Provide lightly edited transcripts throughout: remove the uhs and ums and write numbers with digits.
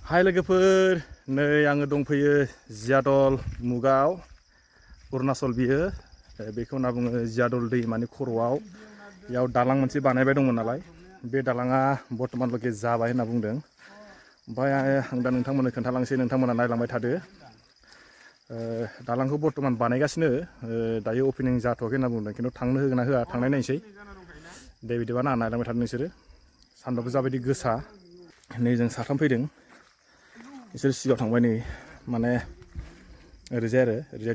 हाय लोगोफोर, नै आङो दंफैयो जियादल मुगाव अरुणाचल बियो बेखौ होनना बुङो जियादल दैमानि खर'आव याव दालां मोनसे बानायबाय दंमोन नालाय बे दालाङा बर्तमानलगे जाबाय होनना बुंदों। ओमफ्राय आं दा नोंथांमोननो खोन्थालांसै, नोंथांमोना नायलांबाय थादो। दालांखौ बर्तमान बानायगासिनो, दायो अपेनिं जाथ'वाखै होनना बुंदों, खिन्थु थांनो होगोन ना होआ थांनाय नायसै। दे बिदिबा ना नायलांबाय थादो नोंसोरो। सान्दुंबो जाबायदि गोसा, नै जों साथाम फैदों, बिसोर सिगाङाव थांबाय। नै माने ओरैजाय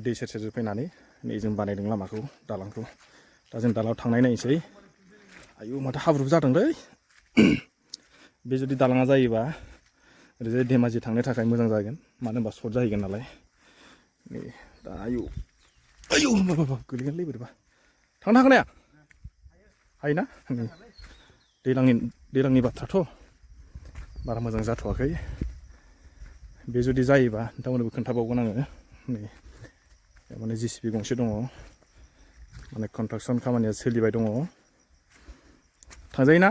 दै सेर सेर फैनानै नै जों बानायदों लामाखौ, दालांखौ। दा जों दालाङाव थांनाय नायसै। आयु माथो हाब्रु जादोंलै। बे जुदि दालाङा जायोबा ओरैजाय धेमाजि थांनो थाखाय मोजां जागोन, मानो होनबा सर्ट जाहैगोन नालाय। नै दा आयु गोलैगोनलै बोरैबा। थांनो हागोन ना हाया? हायोना? नै दैज्लांनि बाथ्राथ' बारा मोजां जाथ'वाखै। बे जुदि जायोबा नोंथांमोननोबो खोन्थाबावगोन आङो। नै माने JCB गंसे दङ, माने कन्स्ट्राक्सन खामानिया सोलिबाय दङ। थांजायोना?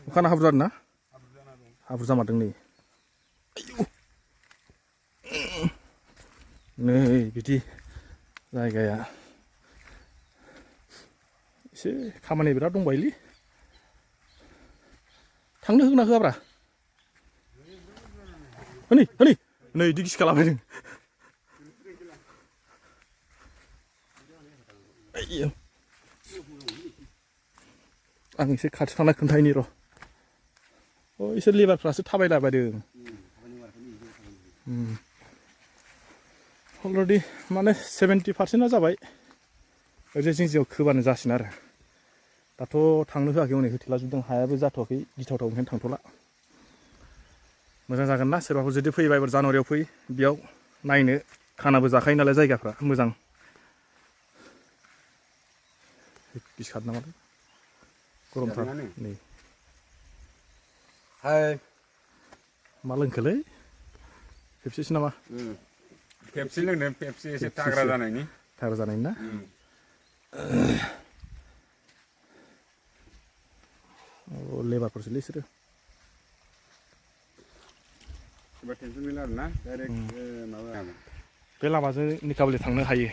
अखाना हाब्रु जादों ना? हाब्रु जामारदों नै। नै बिदि जायगाया एसे खामानि बिराद दंबायलै। थांनो होगोन ना होआब्रा? नै बिदि गिसि खालामबाय जों। आं एसे खाथि थांना खोन्थाहैनि र'। इसोर लेबारफ्रासो थाबायलाबायदों। अलरेडि माने 70% जाबाय। ओरैजाय जिं जिङाव खोबानो जासिगोन आरो। दाथ' थांनो होआखै, हनै होथेला जोबदों, हायाबो जाथ'वाखै, गिथावथाव, ओंखायनो थांथ'ला। मोजां जागोन ना, सोरबाफोर जुदि फैयोबा एबार जानुवारियाव फै, बेयाव नायनो खानाबो जाखायो नालाय जायगाफ्रा मोजां। गिसिखादों नामाथाय गरमथार। नै हाय मा लोंखोलै? खेबसेसो नामा? खेबसे लोंदों, खेबसे एसे थाग्रा जानायनि। थाग्रा जानायनि ना? लेबारफोरसोलै इसोरो। टेनसन गैला आरोना, डाइरेक्ट माबा। बे लामाजों निकाबालि थांनो हायो।